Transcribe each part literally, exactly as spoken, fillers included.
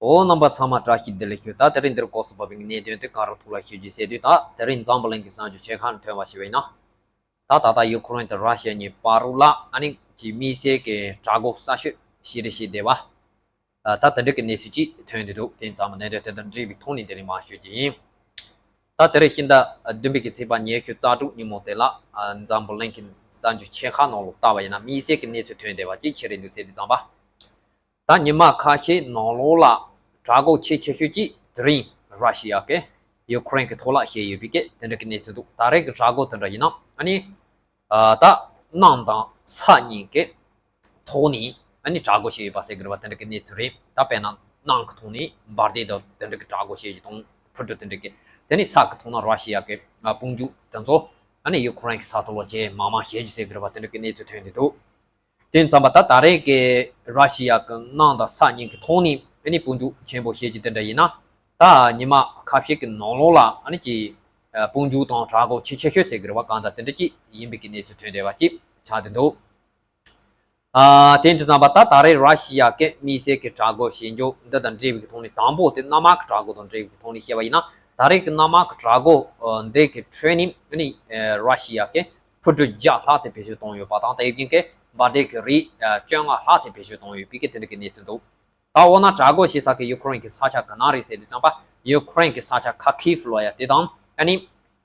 འོ། རྣམ་པ་ཚང་མ་བཀྲ་ཤིས་བདེ་ལེགས་ཞུ། ད་དེ་རིང་འདིར་གོ་སོང་བ་བའི་གནད་དོན་དེ་ག་རེ་ཐོག་ལ་ཞུ་རྒྱུ་ཟེར་དུས། ད་དེ་རིང་འཛམ་བུ་གླིང་གི་གསར་འགྱུར་ཆེ་ཁག་ཐོན་པ་ཞིག་ཡིན་ན། ད་ད་ལྟ་ཡུ་ཁུ་རེན་དང་ར་ཤི་ཡ་གཉིས་བར་ལ་ཨ་ནི་ཀྱི་དམིགས་བསལ་གྱི་དྲག་རྒོལ་གསར་ཤོས་ཞིག་རེད་ཞེས་བསྡད་པ། ད་དེ་འདྲ་གི་གནས་ཚུལ་ཅིག་ཐོན་བསྡད་འདུག་དེ་ཙམ་གནད་དོན་དེ་དང་འབྲེལ་བའི་ཐོག་ནས་དེ་རིང་མར་ཞུ་རྒྱུ་ཡིན། ད་དེ་རིང་ཕྱི་ཟླ་བདུན་པའི་གི་ཚེས་པ་ཉི་ཤུ་རྩ་དྲུག་ཉིན་མོ་དེ་ལ། འཛམ་བུ་གླིང་གི་གསར་འགྱུར་ཆེ་ཁག་ནང་ལོགས་ལྟ་བ་ཡིན་ན་དམིགས་བསལ་གྱི་གནས་ཚུལ་ཐོན་བསྡད་པ་ཅིག་ཅི་རེད་འདུག་ཟེར་དུས་ཙམ་པ། ད་ཉི་མ་ཁ་ཤས་ནང་ལོགས་ལ་དྲག་རྒོལ་ཆེས་ཆེ་ཤོས་ཅིག་དེ་རིང་ར་ཤི་ཡ་གིས་ཡུ་ཁུ་རེན་གྱི་ཐོག་ལ་བྱས་ཡོད་པའི་སྐད་དེ་འདྲ་གི་གནས་ཚུལ་འདུག་ད་རེས་ཀྱི་དྲག་རྒོལ་དེ་འདྲ་ཡིན་ན་ཨ་ནི། ད་གནམ་དང་ས་གཉིས་ཀྱི་ཐོག་ནས་ཨ་ནི་དྲག་རྒོལ་བྱས་ཡོད་པ་ཟེར་གི་རེད་པ། དེ་འདྲ་གི་གནས་ཚུལ་རེད། ད་དཔེར་ན་གནམ་གྱི་ཐོག་ནས་འབར་མདེལ་དང་དེ་འདྲ་གི་དྲག་རྒོལ་བྱས་ཀྱི་དང་འཕུར་གྲུ་དེ་འདྲ་གི། དེ་ནས་ས་གི་ཐོག་ན་ར་ཤི་ཡ་གི་དཔུང་འཇུག་དེ་ཚོ་ཨ་ནི་ཡུ་ཁུ་རེན་གྱི་ས་ཐོག་ལ་བྱས་མང་མང་བྱས་ཀྱི་ཟེར་གི་རེད་པ། དེ་འདྲ་གི་གནས་ཚུལ་ཐོན་བསྡད་འདུག་དེ་ཙམ་པ་ད་ད་རེས་ཀྱི་ར་ཤི་ཡ་གི་གནམ་དང་ས་གཉིས་ཀྱི་ཐོག་ནས་ཨ་ནི་དཔུང་འཇུག་ཆེན་པོ་བྱས་ཀྱི་དེ་འདྲ་ཡིན་ན། ད་ཉི་མ་ཁ་ཤས་ཀྱི་ནང་ལོགས་ལ་ཨ་ནི་ཀྱི་དཔུང་འཇུག་དང་དྲག་རྒོལ་ཆེས་ཆེ་ཤོས་ཟེར་གི་རེད་པ། གང་ལྟར་དེ་འདྲ་ཅིག་ཡིན་པའི་གི་གནས་ཚུལ་ཐོན་བསྡད་པ་ཅིག་ཆགས་བསྡད་འདུག་ཨ། དེ་འདྲ་ཙམ་པ་ད་ད་རེས་ར་ཤི་ཡ་གི་དམིགས་བསལ་གྱི་དྲག་རྒོལ་བྱེད་འཇོག་འདི་དང་འབྲེལ་བའི་ཐོག་ནས། དང་པོ་དེ་གནམ་དམག་གི་དྲག་རྒོལ་དང་འབྲེལ་བའི་ཐོག་ནས་བཤད་པ་ཡིན་ན། ད་རེས་ཀྱི་གནམ་དམག་གི་དྲག་རྒོལ་འདི་གི་ཁྲོད་ནས་ནི་ར་ཤི་ཡ་གི་འཕུར་གྲུ་བརྒྱ་ལྷག་ཙམ་བེད་སྤྱོད་བཏང་ཡོད་པ་དང་། དེ་བཞིན་གྱི་འབར་མདེལ་གྱི་རིགས་བཅོ་ལྔ་ལྷག་ཙམ་བེད་སྤྱོད་བཏང་ཡོད་པའི་གི་དེ་འདྲ་གི་གནས་ཚུལ་འདུག་ད་འོ་ན་དྲག་རྒོལ་བྱེད་ས་གི་ཡུ་ཁུ་རེན་གྱི་ས་ཆ་ག་ན་རེད་ཟེར་དུས་ཙམ་པ། ཡུ་ཁུ་རེན་གྱི་ས་ཆ་ཁ་ཁིབ་ལབ་ཡ་དེ་དང་ཨ་ནི།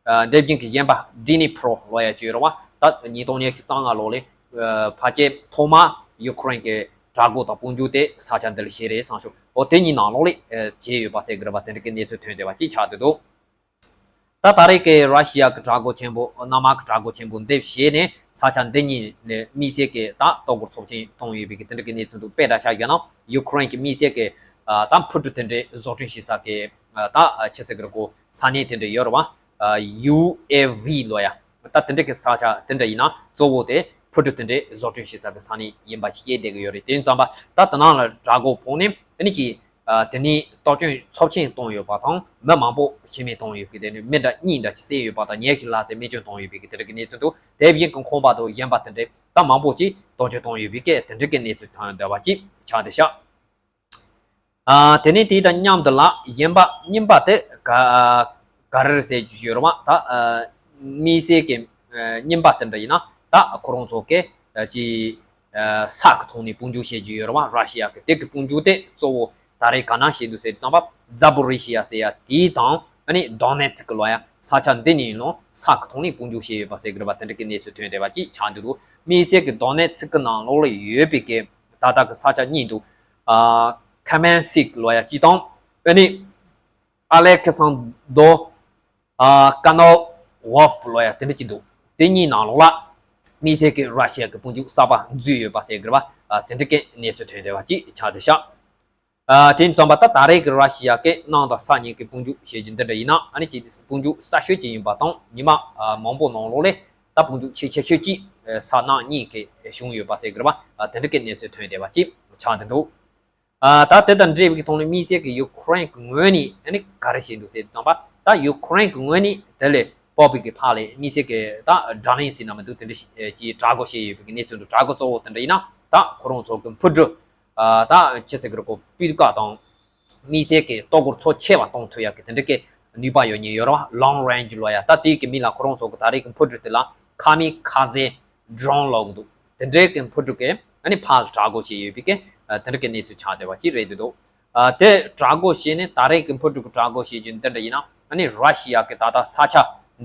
ཨ། དེ་བཞིན་གྱི་གཞན་པ་ཌི་ནི་པྲོ་ལབ་ཡ་ཅིག་ཡོད་རེད་པ། ད་ཉིས་སྟོང་ཉི་ཤུ་རྩ་ལྔ་ལོ་ལ་ཨ་ཕལ་ཆེར་ཐོག་མ་ཡུ་ཁུ་རེན་གྱི་དྲག་རྒོལ་དང་དཔུང་འཇུག་དེ་ས་ཆ་འདི་ལ་བྱས་རེད་བསམ་ཞུ། འོ། དེ་གཉིས་ནང་ལོགས་ལ་ཨ་བྱས་ཡོད་པ་ཟེར་གི་རེད་པ། དེ་འདྲ་གི་གནས་ཚུལ་ཐོན་བསྡད་པ་ཅིག་ཆགས་བསྡད་འདུག་ད་ད་རེས་ཀྱི་ར་ཤི་ཡ་གི་དྲག་རྒོལ་ཆེན་པོ། གནམ་དམག་གི་དྲག་རྒོལ་ཆེན་པོ་འདི་བྱས་ནས་ས་ཆ་འདི་གཉིས་ལ་དམིགས་བསལ་གྱི་ད་ལྟོ་གོས་ཚབས་ཆེན་བཏང་ཡོད་པའི་གི་དེ་འདྲ་གི་གནས་ཚུལ་འདུག་དཔེར་ན་ཆ་བཞག་ན་ཡུ་ཁུ་རེན་གྱི་དམིགས་བསལ་གྱི་ཨ་ད་འཕུར་གྲུ་དེ་འདྲའི་བཟོ་སྐྲུན་བྱེད་ས་གི་ཨ་ད་ཆི་ཟེར་གི་རེད་གོ། ས་གནས་དེ་འདྲ་ཡོད་རེད་པ། ཨ་ཡུ་ཨེ་ཝི་ལབ་ཡ། ད་དེ་འདྲ་གི་ས་ཆ་དེ་འདྲ་ཡིན་ན་གཙོ་བོ་དེ་འཕུར་གྲུ་དེ་འདྲའི་བཟོ་སྐྲུན་བྱེད་ས་གི་ས་གནས་ཡིན་པ་ཤེས་བསྡད་གི་ཡོད་རེད། དེ་ཙམ་པ་ད་དེ་ནང་ལ་དྲག་རྒོལ་ཕོག་ནས་ཨ་ནི་ཀྱི་ཨ་དེ་ནས་གཏོར་སྐྱོན་ཚབས་ཆེན་བཏང་ཡོད་པ་དང་། མི་མང་པོ་ཤི་རྨས་བཏང་ཡོད་གི། དེ་ནས་མི་འདྲ་གཉིས་འདྲ་ཅིག་བསད་ཡོད་པ་དང་། ཉི་ཤུ་ལྷག་ཙམ་རྨས་སྐྱོན་བཏང་ཡོད་པའི་གི་དེ་འདྲ་གི་གནས་ཚུལ་འདུག་དེ་བཞིན་གྱི་ཁང་པ་དང་གཞན་པ་དེ་འདྲའི་ད་མང་པོ་ཅིག་གཏོར་སྐྱོན་བཏང་ཡོད་པའི་གི་དེ་འདྲ་གི་གནས་ཚུལ་ཐོན་བསྡད་པ་ཅིག་ཆགས་བསྡད་ཤག་ཨ། དེ་ནས་དེ་དང་མཉམ་དུ་ལ་གཞན་པ་རྙིང་པ་དེ་ག་ག་རེ་རེད་ཟེར་རྒྱུ་ཡོད་རེད་པ། ད་ཨ་དམིགས་བསལ་གྱི་ཨ་རྙིང་པ་དེ་འདྲ་ཡིན་ན་ད་ཁོ་རང་ཚོ་གི་ཨ་ཅི་ཨ་ས་གི་ཐོག་ནས་དཔུང་འཇུག་བྱེད་རྒྱུ་ཡོད་རེད་པ། ར་ཤི་ཡ་གི་དེ་གི་དཔུང་འཇུག་དེ་གཙོ་བོ་ད་རེས་ག་ན་བྱེད་འདུག་ཟེར་དུས་ཙམ་པ། ཛ་པོ་རི་ཤི་ཡ་ཟེར་ཡ་དེའི་དང་ཨ་ནི་དོ་ནེ་ཚིག་གི་ལབ་ཡ་ས་ཆ་འདི་གཉིས་ལ་ས་གི་ཐོག་ནས་དཔུང་འཇུག་བྱས་ཡོད་པ་ཟེར་གི་རེད་པ། དེ་འདྲ་གི་གནས་ཚུལ་ཐོན་བསྡད་པ་ཅིག་ཆགས་འདུག་དམིགས་བསལ་གྱི་དོ་ནེ་ཚིག་གི་ནང་ལོགས་ལ་ཡོད་པའི་གི་ད་ལྟ་གི་ས་ཆ་གཉིས་འདུག་ཨ་ཁ་མན་སིག་ལབ་ཡ་གཅིག་དང་། ཨ་ནི་ཨ་ལེ་ཁི་སན་དོ། ཨ་ཀ་ནོ་ཝོབ་ལབ་ཡ་དེ་འདྲ་གཅིག་འདུག་དེ་གཉིས་ནང་ལོགས་ལ་དམིགས་བསལ་གྱི་ར་ཤི་ཡ་གི་དཔུང་འཇུག་གསར་པ་འཛུལ་ཡོད་པ་ཟེར་གི་རེད་པ། ཨ་དེ་འདྲ་གི་གནས་ཚུལ་ཐོན་བསྡད་པ་ཅིག་ཆགས་བསྡད་ཤག་ཨ་དེ་ཙམ་པ་ད་ད་རེས་ཀྱི་ར་ཤི་ཡ་གི་གནམ་དང་ས་གཉིས་ཀྱི་དཔུང་འཇུག་བྱེད་རྒྱུ་འདི་འདྲ་ཡིན་ན། ཨ་ནི་ཀྱི་དཔུང་འཇུག་གསར་ཤོས་ཅིག་ཡིན་པ་དང་། ཉི་མ་ཨ་མང་པོ་ནང་ལོགས་ལ་ད་དཔུང་འཇུག་ཆེས་ཆེ་ཤོས་ཅིག་ཨ་ས་གནམ་གཉིས་ཀྱི་བྱུང་ཡོད་པ་ཟེར་གི་རེད་པ། ཨ་དེ་འདྲ་གི་གནས་ཚུལ་ཐོན་བསྡད་པ་ཅིག་ཆགས་བསྡད་འདུག་ཨ་ད་དེ་དང་འབྲེལ་བའི་ཐོག་ནས་དམིགས་བསལ་གྱི་ཡུ་ཁུ་རེན་གྱི་ངོས་ནས་ཨ་ནི་ག་རེ་བྱས་འདུག་ཟེར་དུས་ཙམ་པ། ད་ཡུ་ཁུ་རེན་གྱི་ངོས་ནས་དེ་ལས་སྤོབས་པའི་གི་ཕར་ལ་དམིགས་བསལ་གྱི་ད་ཌ་རོན་ཟེར་ན་མི་འདུག་དེ་འདྲ་ཞིག་ཀྱི་དྲག་རྒོལ་བྱས་ཡོད་པའི་གི་གནས་ཚུལ་འདུག་དྲག་རྒོལ་གཙོ་བོ་དེ་འདྲ་ཡིན་ན་ད་ཁོ་རང་ཚོ་གི་འཕུར་གྲུ། ཨ་ད་ཅི་ཟེར་གི་རེད་གོ། སྤུས་ཀ་དང་དམིགས་བསལ་གྱི་ལྟོ་གོས་ཚབས་ཆེ་བ་གཏོང་ཐུབ་ཡག་གི་དེ་འདྲ་གི་ནུས་པ་ཡོད་མཁན་ཡོད་རེད་པ། ལོང་རེན་ཇི་ལབ་ཡ། ད་དེའི་གི་མིང་ལ་ཁོ་རང་ཚོ་གི་ད་རེས་ཀྱི་འཕུར་གྲུ་དེ་ལ་ཁ་མི་ཁ་ཟེ་ཌ་རོན་ལབ་གི་འདུག་དེ་འདྲའི་གི་འཕུར་གྲུ་གི་ཨ་ནི་ཕར་ལ་དྲག་རྒོལ་བྱས་ཡོད་པའི་གི་ཨ་དེ་འདྲ་གི་གནས་ཚུལ་ཆགས་བསྡད་པ་ཅིག་རེད་འདུག་ཨ་དེ་དྲག་རྒོལ་བྱས་ནས་ད་རེས་ཀྱི་འཕུར་གྲུ་གི་དྲག་རྒོལ་བྱེད་རྒྱུ་འདི་འདྲ་ཡིན་ན། ཨ་ནི་ར་ཤི་ཡ་གི་ད་ལྟ་ས་ཆ་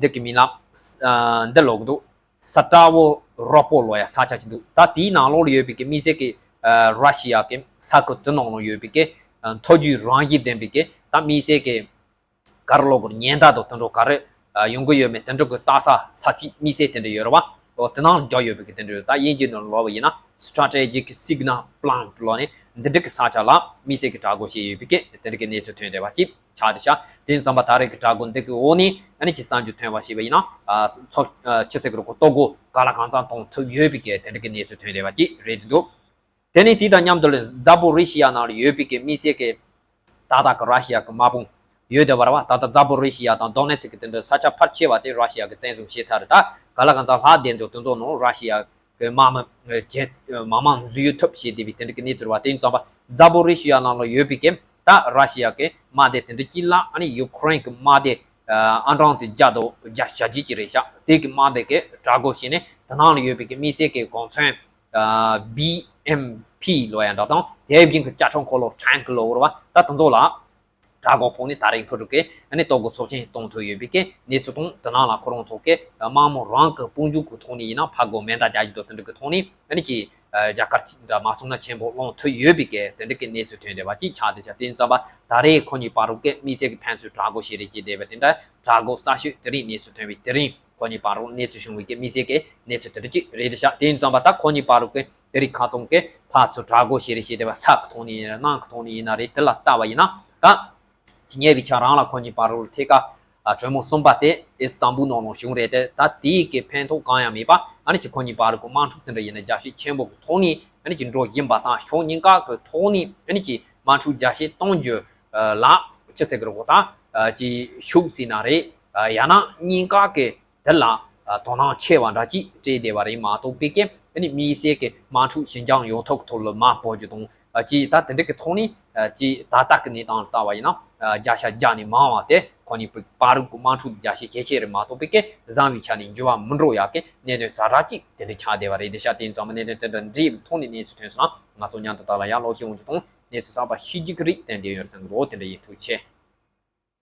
འདི་གི་མིང་ལ་ཨ་འདི་ལབ་གི་འདུག་ས་ཏྲ་བོ་རོ་པོ་ལབ་ཡ་ས་ཆ་ཅིག་འདུག་ད་དེའི་ནང་ལོགས་ལ་ཡོད་པའི་གི་དམིགས་བསལ་གི་ཨ་ར་ཤི་ཡ་གི་ས་ཁུལ་དེ་ནང་ལ་ཡོད་པའི་གི་ཨ་མཐོ་རྒྱུགས་རང་བཞིན་ལྡན་པའི་གི་ད་དམིགས་བསལ་གི་ག་རེ་ལབ་དགོས་རེད། ཉེན་བརྡ་དང་དེ་འདྲ་ག་རེ་ཨ་ཡོང་གི་ཡོད་མེད་དེ་འདྲ་གི་ལྟ་ས་ས་ཚིགས་དམིགས་བསལ་དེ་འདྲ་ཡོད་རེད་པ། འོ་དེ་ནང་རྒྱག་ཡོད་པའི་གི་དེ་འདྲ་ཡོད། ད་དབྱིན་ཇིའི་ནང་ལབ་པ་ཡིན་ན་strategic signal plant ལབ་ནས་འདི་འདྲ་གི་ས་ཆ་ལ་དམིགས་བསལ་གི་དྲག་རྒོལ་བྱས་ཡོད་པའི་གི་དེ་འདྲ་གི་གནས་ཚུལ་ཐོན་བསྡད་པ་ཅིག་ཆགས་བསྡད་ཤག་དེ་ཙམ་པ་ད་རེས་ཀྱི་དྲག་རྒོལ་འདི་གི་འོག་ནས་ཨ་ནི་ཅིག་གསར་འགྱུར་ཐོན་པ་ཞིག་ཡིན་ན། ཨ་ཚོ་ཨ་ཅི་ཟེར་གི་རེད་གོ། ལྟོ་གོས་ག་ལ་གང་འཚམ་གཏོང་ཐུབ་ཡོད་པའི་གི་དེ་འདྲ་གི་གནས་ཚུལ་ཐོན་བསྡད་པ་ཅིག་རེད་འདུག་དེ་ནས་དེ་དང་མཉམ་དུ་ལ་ཛ་པོ་རི་ཤི་ཡ་ནང་ལ་ཡོད་པའི་གི་དམིགས་བསལ་གི་ད་ལྟ་གི་ར་ཤི་ཡ་གི་དམག་དཔུང་ཡོད་བསྡད་པ་རེད་པ། ད་ལྟ་ཛ་པོ་རི་ཤི་ཡ་དང་དོ་ནེ་ཚིག་གི་དེ་འདྲ་ས་ཆ་ཕལ་ཆེ་བ་དེ་ར་ཤི་ཡ་གི་བཙན་བཟུང་བྱས་ཚར་རེད། ད་ག་ལ་གང་འཚམ་ལྷག་བསྡད་འདུག་དེ་ཚོ་ནང་ར་ཤི་ཡ་གི་དམག་མི་བྱེད་མང་མང་འཛུལ་ཡོང་ཐབས་བྱས་བསྡད་པའི་དེ་འདྲ་གི་གནས་ཚུལ་རེད་པ། དེ་ཙམ་པ་ཛ་པོ་རི་ཤི་ཡ་ནང་ལ་ཡོད་པའི་གི་ད་ ད་ར་ཤི་ཡ་གི་དམག་སྡེ་དེ་འདྲ་གཅིག་ལ་ཨ་ནི་ཡུ་ཁུ་རེན་གི་དམག་སྡེ་ཨ་ཨ་འབྲང་དེ་རྒྱ་དོ་རྒྱ་བྱ་རྒྱུ་ཅིག་རེད་ཤག་དེ་གི་དམག་སྡེ་གི་དྲག་རྒོལ་བྱས་ནས་དེ་ནང་ལ་ཡོད་པའི་གི་དམིགས་བསལ་གི་གོ་མཚོན་ཨ་བི་ཨེམ་ཕི་ལོ་ཡ་འདྲ་དང་དེ་བཞིན་གི་རྒྱ་ཁྲོམ་འཁོར་ལོ་ཊེང་ཀི་ལོ་བོར་བ་ད་དེ་ཚོ་ལ། དྲག་རྒོལ་ཕོག་ནས་ད་རེས་ཕུ་ཊིན་གྱིས་ཨ་ནི་ལྟོ་གོས་ཚབས་ཆེན་གཏོང་ཐུབ་ཡོད་པའི་གི་གནས་ཚུལ་དང་དེ་ནང་ལ་ཁོ་རང་ཚོ་གི་དམག་མི་རང་གི་དཔུང་འཇུག་གི་ཐོག་ནས་ཡིན་ན་ཕར་རྒོལ་མེ་མདའ་རྒྱག་རྒྱུ་དང་དེ་འདྲ་གི་ཐོག་ནས་ཨ་ནི་ཅིག་རྒྱ་གར་ཅིག་འདྲ་མ་སོང་ན་ཆེན་པོ་སློང་ཐུབ་ཡོད་པའི་གི་དེ་འདྲ་གི་གནས་ཚུལ་ཐོན་བསྡད་པ་ཅིག་ཆགས་བསྡད་ཤག་དེ་ཡིན་ཙང་པ་ད་རེས་ཁོ་གཉིས་བར་དུ་གི་དམིགས་བསལ་གི་ཕན་ཚུན་དྲག་རྒོལ་བྱེད་རེས་བྱེད་བསྡད་པ་དེ་འདྲ་དྲག་རྒོལ་གསར་ཤོས་དེ་རིང་གནས་ཚུལ་ཐོན་པའི་དེ་རིང་། ཁོ་གཉིས་བར་རུ་གནས་ཚུལ་བྱུང་བའི་གི་དམིགས་བསལ་གྱི་གནས་ཚུལ་དེ་འདྲ་ཅིག་རེད་ཤག་དེ་ཡིན་ཙང་པ་ད་ཁོ་གཉིས་བར་རུ་གི་དེ་རིང་ཁ་ཚང་གི་ཕར་ཚུར་དྲག་རྒོལ་བྱེད་རེས་བྱེད་བསྡད་པ་ས་གི་ཐོག་ནས་ཡིན་ན་གནམ་གི་ཐོག་ནས་ཡིན་ན་རེད། དེ་ལ་ལྟ་བ་ཡིན་ན་ད་ཇི་ནི་ཝའི་ཆ་རང་ལ་ཁོ་གཉིས་བར་རུ་ཐད་ཀ་ཨ་གྲོས་མོལ་གསུམ་པ་དེ་ཨི་སི་ཏམ་བུལ་ནང་ལ་བྱུང་རེད་དེ། ད་དེའི་གི་ཕན་ཐོགས་གང་ཡང་མེད་པ་ཨ་ནི་ཅིག་ཁོ་གཉིས་བར་རུ་གི་དམག་འཁྲུག་དེ་འདྲ་ཡིན་ན་རྒྱབ་བཤིག་ཆེན་པོ་གི་ཐོག་ནས་ཨ་ནི་ཅིག་འགྲོ་བཞིན་པ་དང་ཕྱོགས་གཉིས་ཀ་གི་ཐོག་ནས་ཨ་ནི་ཅིག་དམག་འཁྲུག་རྒྱབ་བཤིག་གཏོང་རྒྱུ་ལ་ཅི་ཟེར་གི་རེད་གོ་ད་ཅིག་ཤུགས་ཟེར་ན་རེད། ཡང་ན་གཉིས་ཀ་གི་དེ་ལ་དོ་སྣང་ཆེ་བ་འདྲ་ཅིག་སྤྲད་བསྡད་པ་རེད་མ་གཏོགས་པའི་གི་ཨ་ནི་དམིགས་བསལ་གི་དམག་འཁྲུག་ཞི་འཇགས་ཡོང་ཐབས་ཐོག་ལ་མ་སྤོ་རྒྱུ་དང་ཅིག་ད་དེ་འདྲ་གི་ཐོག་ནས་ཅིག་ད་ལྟ་གི་གནས་སྟངས་ལ་ལྟ་བ་ཡིན་ན་བརྒྱ་ཆ་བརྒྱ་ནས་མང་བ་དེ་ཁོ་གཉིས་བར་དུ་དམག་འཁྲུག་རྒྱབ་བཤིག་གལ་ཆེ་རེད་མ་གཏོགས་པའི་གི་བཟང་བའི་ཆ་ནས་འགྱུར་བ་མི་འགྲོ་ཡག་གི་གནད་དོན་ཛ་དྲག་ཅིག་དེ་འདྲ་ཆགས་བསྡད་པ་རེད། དེ་ཤ་དེ་ཡིན་ཙང་མ་གནད་དོན་དེ་འདྲ་འདྲའི་ཐོག་ནས་གནས་ཚུལ་ཐོན་སོང་ན་ང་ཚོ་མཉམ་དུ་ད་ལ་ཡག་ལོག་ཤེས་འོང་རྒྱུ་དང་གནས་ཚུལ་གསར་པ་ཤེས་རྒྱུ་གི་རིགས་ཏན་ཏན་ཡོད་རེད་བསམ་གི་འདུག་དེ་འདྲ་ཡིན། ཐུགས་རྗེ་ཆེ།